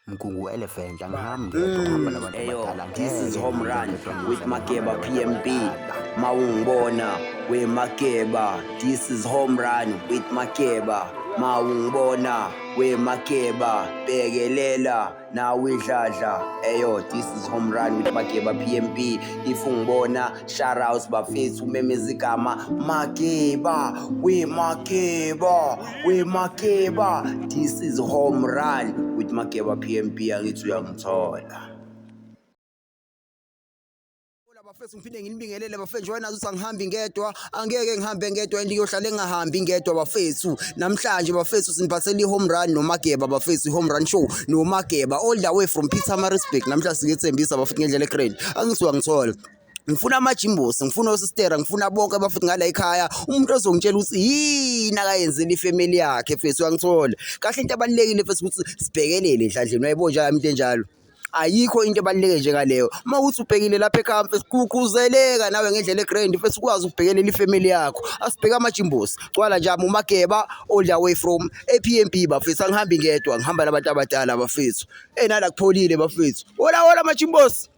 Mgungu elephant angihambi ngedwa ngihamba nabantu Eyo, abadala. This is Ngeke Home ngihambe Run ngedwa with ngihambe Mageba nabantu PMB. abadala. Mawungibona we Mageba. This is Home Run with Mageba. Mawungibona we Mageba. Bekelela nawe idladla. Eyo, this is Home Run with Mageba PMB. If ungibona, shout out bafethu, umemeza igama Mageba, we Mageba, we Mageba. This is Home Run with Mageba PMB. Angithi uyangithola. Hola bafethu, ngiphinde nginibingelele bafethu. Njengoba nazi ukuthi angihambi ngedwa, angeke ngihambe ngedwa and ngiyohlale ngingahambi ngedwa bafethu. Namhlanje bafethu siniphathele i-Home Run noMageba bafethu, i-Home Run Show noMageba all the way from Pietermaritzburg. Namhlanje sikethembisa bafethu ngendlela e-grand. Angithi uyangithola. Ngifuna amajimbosi, ngifuna osistera, ngifuna bonke bafethu ngala ekhaya. Umuntu ozongitshela ukuthi yini akayenzela ifamily yakhe mfethu, uyangithola. Kahle, into ebalulekile mfethu ukuthi sibhekelele enhlanhleni. Uyayibona nje into enjalo. Ayikho into ebaluleke njengaleyo. Uma uthi ubhekile lapha ekhaya mfethu, gqugquzeleka nawe ngendlela e-grand mfethu, ukwazi ukubhekelela ifamily yakho. Asibheke amajimbosi. Gcwala nje uMageba all the way from APMB bafethu. Angihambi ngedwa, ngihamba nabantu abadala bafethu. Nala kupholile bafethu. Hola hola majimbosi.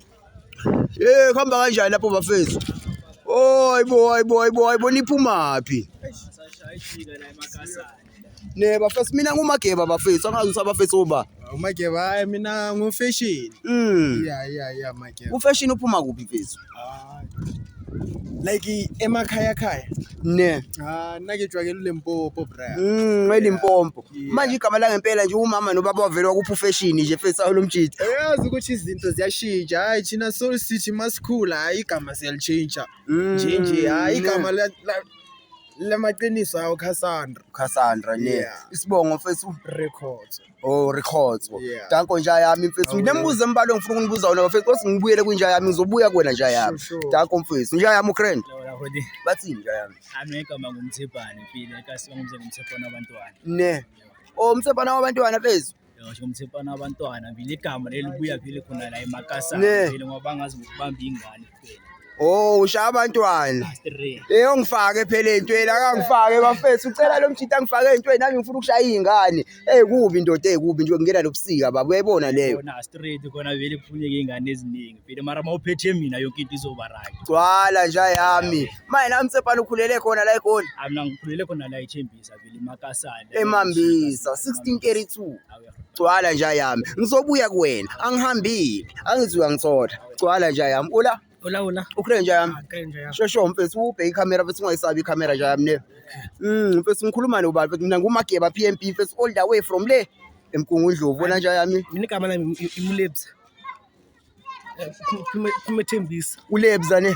Eh, kuhamba kanjani lapho bafethu? Oh, hayibo, hayibo, hayibo, hayibo, niphumaphi? Ne bafethu, mina nguMageba bafethu, angazi ukuthi abafethu uba. Umageba, hayi, mina ngu-Fashion. Yeah, Mageba. UFashion uphuma kuphi mfethu? Ah, like emakhaya khaya. Ne. Ah, nake jwayele Limpopo, bra. ELimpopo. Yeah. Manje igama la ngempela nje, umama nobaba wavela wakuphi uFashion nje mfethu, awulomjita? Uyazi ukuthi izinto ziyashintsha. Hayi, thina so sithi masikhula, hayi, igama siyalishintsha. Nje nje, hayi, igama lamaqiniso awo Cassandra. Cassandra, ne. Yeah. Isibongo mfethu? Records. Oh, Records. Yeah. Danko nja yami mfethu. Awu. Nginembuzo embalwa engifuna ukunibuza wona bafethu. Kodwa ngibuyele kwinja yami, ngizobuya kuwena nja yami. Sure. Danko mfethu. Nja yami ugrand. Yona hodi. Bathini nja yami? Ami igama ngumthebhane mfile, kasi bangimze ngumthebhane wabantwana. Ne. Oh, umthebhana wabantwana mfethu. Yosho ngumthebhane wabantwana vile, igama leli libuya vile khona la emakasa vile, ngoba bangazi ngokubamba ingane kuphela. Oh, ushaya abantwana. Straight. Leyo ngifake phela entweni, akangifake bafethu. Ucela lo mjita angifake entweni, nami ngifuna ukushaya iy'ngane. Ey, kubi ndoda, ey kubi nje kungena lobusika baba, uyayibona leyo. Khona straight khona vele kuphunyeke ingane eziningi vile, mara mawuphethe mina yonke into izoba right. Gcwala nja yami. Manje nami Mtsepane ukhulele khona la eGoli? Mina ngikhulele khona la eThembisa vile, emakasana. Emambisa 1632. Gcwala nja yami. Ngizobuya kuwena. Angihambile. Angithi uyangithola. Gcwala nja yami. Ula. Hola, hola. Ukhule nja yami. Kanje ya. Shosho mfethu, ubheke ikhamera mfethu, ungayisabi ikhamera nja yami ne. Mfethu ngikhuluma nobani mfethu? Mina nguMageba PMB mfethu, all the way from le eMgungundlovu. Bona nja yami. Mina igama lami iMulebza. Phuma eThembisa. Ulebza ne.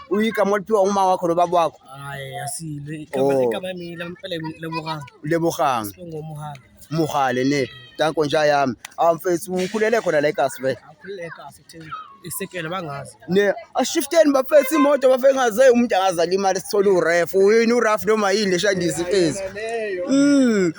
Uyigama oliphiwa uma wakho nobaba wakho? Hayi, asile. Igama Oh. igama lami lampela Lebogang. Lebogang. Sibongo Mohale. Muhale ne. Danko nja yami. Ah mfethu, ukhulele khona la eKasi vele? Akhululeka asethembisa. Isekele bangazi. Ne, ashifteni bafethu imoto bafethu, ngaze umuntu angazali imali sithole uref. Uyini uraf noma yini leshandisi mfethu?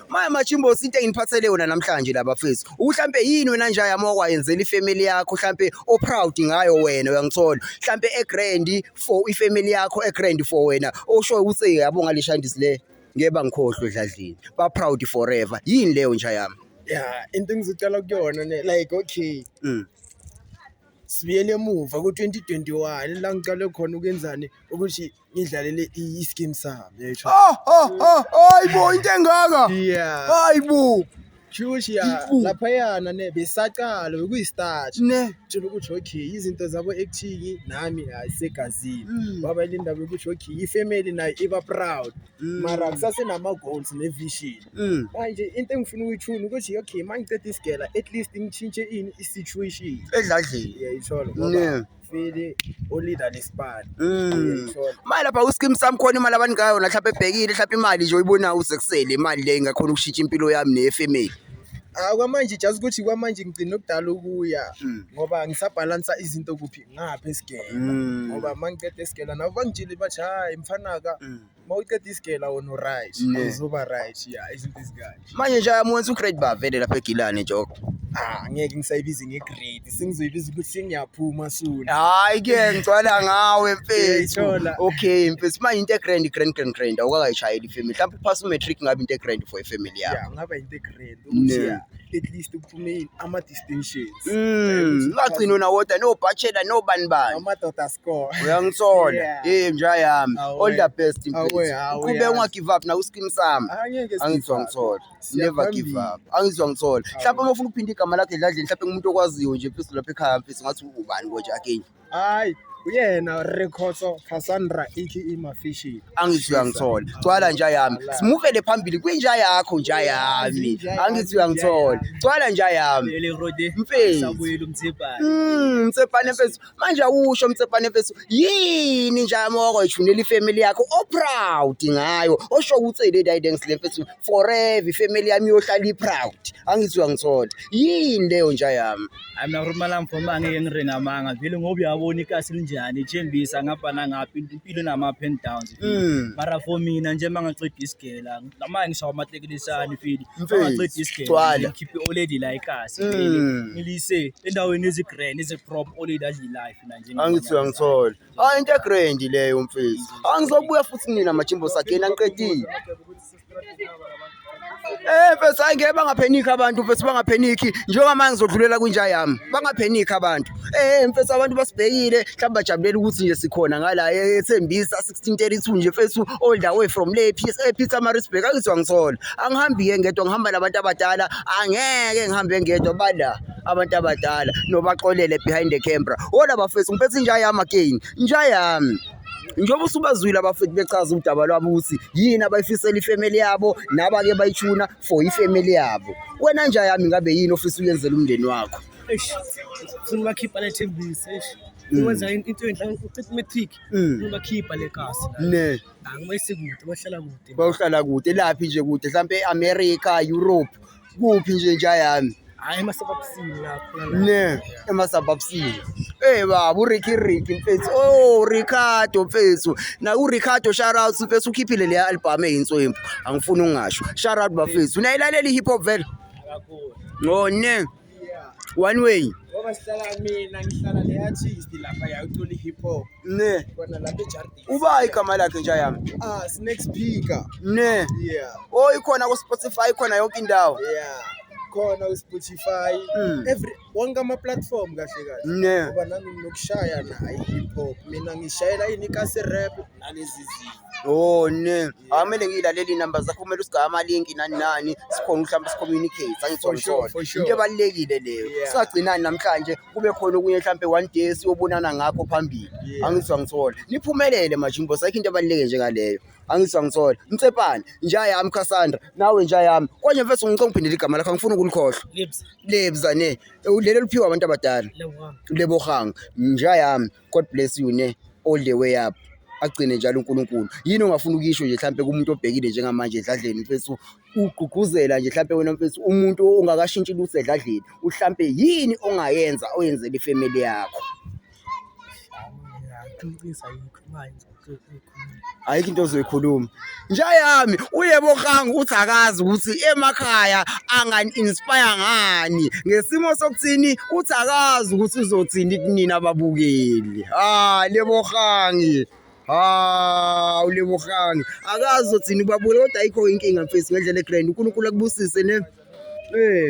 Manje machimbo, into enginiphathele yona namhlanje la bafethu. Mhlambe yini wena nja yami okwayenzela ifamily yakho, mhlambe o proud ngayo wena, uyangithola? Mhlambe e grand for ifamily yakho, e grand for wena. Osho ukuthi yabo ngaleshandisi le ngeke bangikhohlwe edladleni. Ba proud forever. Yini leyo nja yami? Yeah, into engizocala kuyona ne, like, okay. Sibuyele emuva ku-2021 la ngiqale khona ukwenzani, ukuthi ngidlalele i-scheme sami, yayithola. Oh, hayibo, into engaka. Yeah. Hayibo. Shushi ya Ibu. laphayana ne, besaqala bekuyi-start. Ne. Tshela ukuthi okay, izinto zabo acting nami ayisegazini. Waba ile ndaba yokuthi okay, ifamily nayo iba proud. Mara kusasenama-goals ne-vision. Manje into engifuna ukuyithuna ukuthi okay, uma ngiceda isigela, at least ngitshintshe ini, i-situation. Edladleni. Uyayithola, Ne. ngoba vele olida lesipani. Uyayithola. Manje lapha ku-scheme sami khona imali abanikayo yona, mhlawumbe ebhekile, mhlawumbe imali nje oyibonayo usekusele imali le ingakhona ukushintsha impilo yami neyefamily? Ah, kwamanje just ukuthi kwamanje ngigcina okudala ukuya ngoba ngisabhalansa izinto kuphi ngapha esigela, ngoba uma ngiceda esigela nabo bangitshele bathi hayi mfanaka, uma uceda isigela wona u-right. Uzoba right, ya, izinto ezikanje. Manje nje yami wenza ugrade ba vele lapha eGilane joko? Ah, ngeke ngisayibize ngegrade, sengizoyibiza ukuthi sengiyaphuma soon. Hayi ke, ngicwala ngawe mfethu. Uyayithola. Okay mfethu, manje into egrand grand grand grand awukakayishayeli ifamily, mhlawumbe uphasa umatric ngabe into egrand for ifamily yakho? Ya, ngaba into egrand ukuthi ya. At least kuphume ama-distinctions. Ungagcini wona wodwa, no bachelor, no bani bani. Amadoda score. Uyangithola? Yeah. Eh, nja yami. Awe. All the best, Awe, mfethu. awe, Uqhubeke yazi. unga give up na uskim sami. Angeke. Angizwa ngithola. Never give up. Angizwa ngithola. Mhlawumbe uma ufuna ukuphinda igama lakhe edladleni, mhlawumbe ngumuntu okwaziyo nje mfethu lapha ekhaya, mfethu, ngathi ubani konje again. Hayi, uyena Rekhotso Cassandra aka Mafishi. Angithi uyangithola. Gcwala, nja yami. Simuvele phambili kwinja yakho, nja yami. Angithi uyangithola. Gcwala, nja yami. Ele rode. Mfethu. Sabuyela umtsepane. Mtsepane mfethu. Manje awusho, Mtsepane mfethu. Yini nja yami okwayithunela ifamily yakho o-proud ngayo? Osho ukuthi le dayideng le mfethu forever ifamily yami iyohlala i-proud. Angithi uyangithola. Yini leyo, nja yami? Hayi, mina rumala mfoma, angeke ngirengamanga vele ngoba uyabona ikasi linjani, ithembisa ngapha nangapha, impilo inama-up and downs. Mara for mina nje mangaceda isigela namanje ngishawa amatekilisane fili. Mfethu, Mangaceda isigela gcwala. ngikhiphe already la ikasi vele, ngilise endaweni ezi-grand, ezi-prop already, adle life mina nje. Angithi uyangithola. Hayi, into egrand leyo, mfethu. Angizobuya futhi kunina majimbo sagena ngiqedile. Mfethu, hayi, ngeke bangaphenikhi abantu, mfethu, bangaphenikhi. Njengoba manje ngizodlulela kwinja yami. Bangaphenikhi abantu. Mfethu, abantu basibhekile, mhlawumbe bajabulela ukuthi nje sikhona ngala eThembisa 1632 nje, mfethu, all the way from le ePietermaritzburg. Angithi uyangithola. Angihambi ke ngedwa, ngihamba nabantu abadala. Angeke ngihambe ngedwa, bala abantu abadala nobaxolele behind the camera. Wona bafethu, ngiphethe inja yami again. Inja yami. Njengoba usubazwile abafethu bechaza udaba lwabo ukuthi yini abayifisela ifamily yabo nabake bayithuna for ifamily yabo. Wena nja yami, ngabe yini ofisa uyenzela umndeni wakho? Eish, funa bakhipha le Thembisa, eish. Ukwenza into enhle, uqeda matric. Funa bakhipha le kasi la. Angibayise kude, bahlala kude. Bawuhlala kude laphi nje kude? Mhlampe eAmerica, Europe, kuphi nje, nja yami? Hayi, ema-suburbsini lapho. Ne, ema-suburbsini. Eh baba, uRicky Ricky mfethu. Oh, Ricardo mfethu. Na uRicardo, shout out mfethu, ukhiphile le album eyinswempu. Angifuni ungasho. Shout out bafethu. Unayilalela i-hip hop vele? Oh ne. One way. Ngoba sihlala, mina ngihlala le artist lapha yawucula i-hip hop. Ne. Khona lapha ejardini. Uba igama lakhe, nja yami? Ah, Snacks Speaker. Ne. Yeah. Oh, ikhona ku Spotify, ikhona yonke indawo. Yeah. Khona ku-Spotify. Every wonke ama-platform kahle kahle. Ne. Ngoba nami nginokushaya na i-hip hop. Mina ngishayela ini kasi rap nalezi zinto. Oh ne. Akumele ngiyilalele inamba zakho, kumele usigaya ama-link nani nani, sikhona mhlawumbe si-communicate, angithi? For sure, Ngithola. for sure. Into ebalulekile leyo. Singagcinani namhlanje, kube khona okunye mhlambe one day siyobonana ngakho phambili. Angithi angithola. Niphumelele majimbo, sayikho into ebaluleke njengaleyo. Angithi angithola. Mtsepane, nja yami Cassandra, nawe nja yami. Konje mfethu, ngicela ngiphindele igama lakho, angifuni ukulikhohlwa. Libs. Lebza ne. Lelo liphiwa abantu abadala. Lebohang. Lebohang, nja yami, God bless you ne, all the way up. Agcine njalo uNkulunkulu. Yini ongafuna ukuyisho nje mhlambe kumuntu obhekile njengamanje edladleni, mfethu, ugqugquzela nje mhlambe wena mfethu, umuntu ongakashintshi lutho edladleni, uhlambe yini ongayenza oyenzela ifamily yakho? Qinisa, ayikho manje. Ayikho into ozoyikhuluma, nja yami? uLebohang uthi akazi ukuthi emakhaya angani-inspire ngani ngesimo sokuthini, uthi akazi ukuthi uzothini kunina ababukeli. Ah, Lebohang, ha, uLebohang akazi uzothini kubabukeli, kodwa ayikho inkinga mfethu, ngendlela egrand. uNkulunkulu akubusise ne.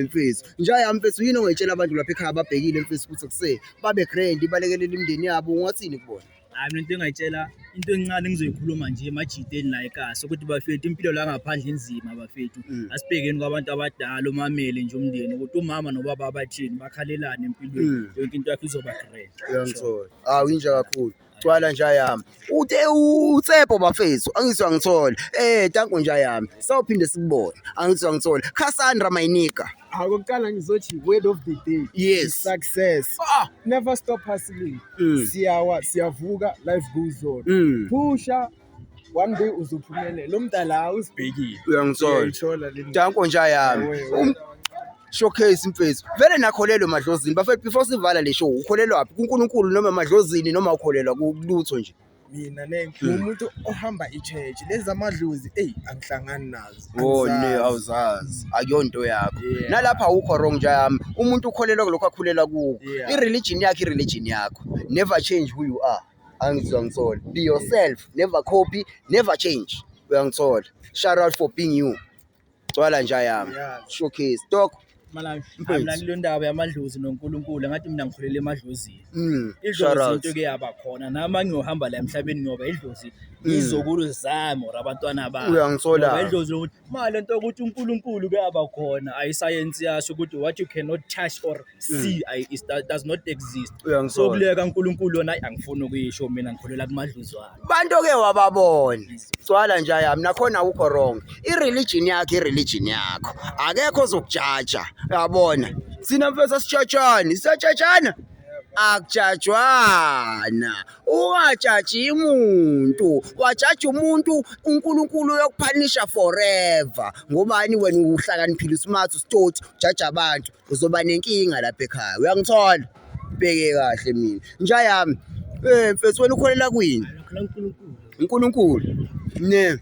Mfethu, nja yami mfethu, yini ongayitshela abantu lapha ekhaya ababhekile mfethu ukuthi kuse babe grand, balekelele imindeni yabo, ungathini kubona? Hayi, mina into engayitshela, into encane engizoyikhuluma nje emajiteni la ekasi ukuthi bafethu, impilo la ngaphandle inzima bafethu. Asibhekeni kwabantu abadala, umamele nje umndeni ukuthi umama nobaba abathini, bakhalelane empilweni. Yonke into yakho izoba grand. Uyangithola? Hawu, inja kakhulu. Gcwala, nja yami. Uthe uTshepo bafethu, angithi uyangithola. Danko nja yami. Sawuphinde sikubone. Angithi uyangithola. Cassandra Mayinika. Akokuqala ngizothi word of the day. Yes. Success. Never stop hustling. Siyawa, siyavuka, life goes on. Pusha, one day uzophumelela. Lo mdala usibhekile. Uyangithola. Uyayithola le ndaba. Danko nja yami. Awe, Showcase mfethu. Vele nakholelwa emadlozini. Bafethu, before sivala le show, ukholelwa phi? KuNkulunkulu noma emadlozini noma ukholelwa kulutho nje? Mina ne ngumuntu ohamba i-church. Lezi amadlozi, eyi, angihlangani nazo. Oh ne. Angizazi. Awuzazi. Akuyonto yakho. Yeah. Nalapha awukho wrong, nja yami. Umuntu ukholelwa kulokho akhulela kuko. I-religion yakhe, i-religion yakho. Never change who you are. Angithi uyangithola. Be yourself, never copy, never change. Uyangithola. Shout out for being you. Gcwala, nja yami. Yeah. Showcase. Dog. Malawi, Mfethu. mina kuleyo ndaba yamadlozi noNkulunkulu ngathi mina ngikholele emadlozini. Shout Idlozi out. into ke yaba khona nami ngiyohamba la emhlabeni ngoba idlozi izokulu zami or abantwana bami. Uyangithola. Ngoba idlozi lokuthi ma lento yokuthi uNkulunkulu ke yaba khona ayisayensi yasho ukuthi what you cannot touch or see does not exist. Uyangithola. So kuleka uNkulunkulu yona ayi, angifuni ukuyisho mina ngikholela kumadlozi wami. Bantu ke wababona. Cwala nje yami nakhona akukho wrong. I-religion yakho i-religion yakho. Akekho ozokujaja. Uyabona? Sina mfethu asijajani, siyajajana. Akujajwana. Ungajaji umuntu. Wajaja umuntu uNkulunkulu uyokuphanisha forever. Ngobani wena uhlakaniphile smart usitoti ujaja abantu uzoba nenkinga lapha ekhaya. Uyangithola? Bheke kahle mina. Nja yami. Mfethu wena ukholela kwini? Ngikholelwa uNkulunkulu. uNkulunkulu. Ne.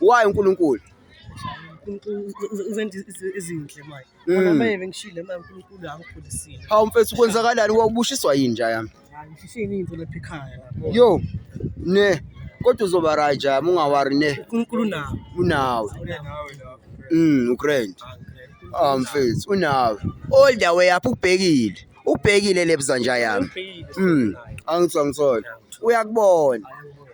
Why uNkulunkulu? uNkulunkulu uzenza ezinhle manje. Bona manje bengishile manje uNkulunkulu angikhulisile. Hawu mfethu kwenzakalani wawubushiswa yini nja yami? Hayi ngishishe ininzi lapha ekhaya lapho. Yo. Ne. Kodwa uzoba right nja yami ungawari ne. uNkulunkulu unawe. Unawe. Unawe. Ugrand. Ah mfethu unawe. All the way up ubhekile. Ubhekile lebza nja yami. Angithi angithola. Uyakubona.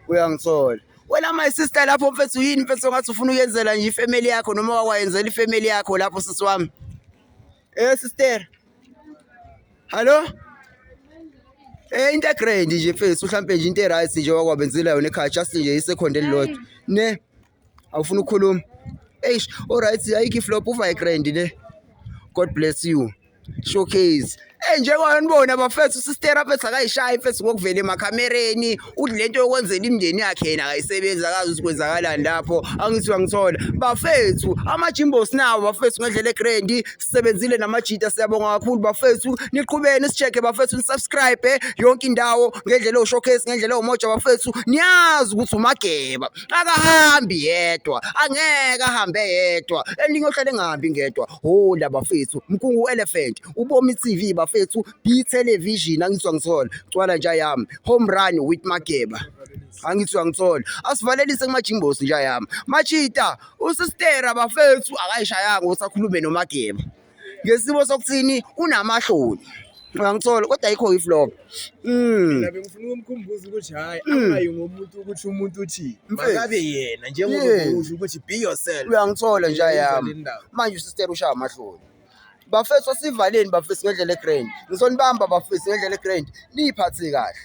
Uyangithola. Wena my sister lapho mfethu yini mfethu ongathi ufuna ukuyenzela nje ifamily yakho noma wakwayenzela ifamily yakho lapho sisi wami? Sister. Hello? Into egrand nje mfethu mhlambe nje into eright nje wakwabenzela yona ekhaya just nje isekhonde elilodwa. Ne? Awufuna ukukhuluma? Eish, alright ayikho iflop uva igrand ne. God bless you. Showcase. Njengoba nibona bafethu sister mfethu akayishayi mfethu ngokuvela emakhamereni uthi lento yokwenzela imindeni yakhe yena akayisebenzi akazi ukuthi kwenzakalani lapho angithi uyangithola bafethu amajimbo sinawo bafethu ngendlela egrand sisebenzile namajita siyabonga kakhulu bafethu niqhubeni sicheke bafethu nisubscribe yonke indawo ngendlela ewushowcase ngendlela ewumoja bafethu niyazi ukuthi uMageba akahambi yedwa angeke ahambe yedwa elinye ohlale engahambi ngedwa hola bafethu Mkungu Elephant Ubomi TV bafethu B Television angithi angithola cwala nja yami home run with Mageba angithi angithola asivalelise kumajimbosi nja yami machita usistera bafethu akayishayanga usakhulume noMageba ngesimo sokuthini unamahloni uyangithola kodwa ayikho iflop. Mina bengifuna ukumkhumbuza ukuthi hhayi angayi ngomuntu ukuthi umuntu uthi makabe yena njengoba usho ukuthi be yourself. Uyangithola nja Uyayizwa yami. le ndaba. Manje usister ushaya amahloni. Bafethu asivaleni bafethu ngendlela egrand. Ngizonibamba bafethu ngendlela egrand. Niyiphathe kahle.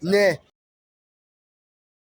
Ne.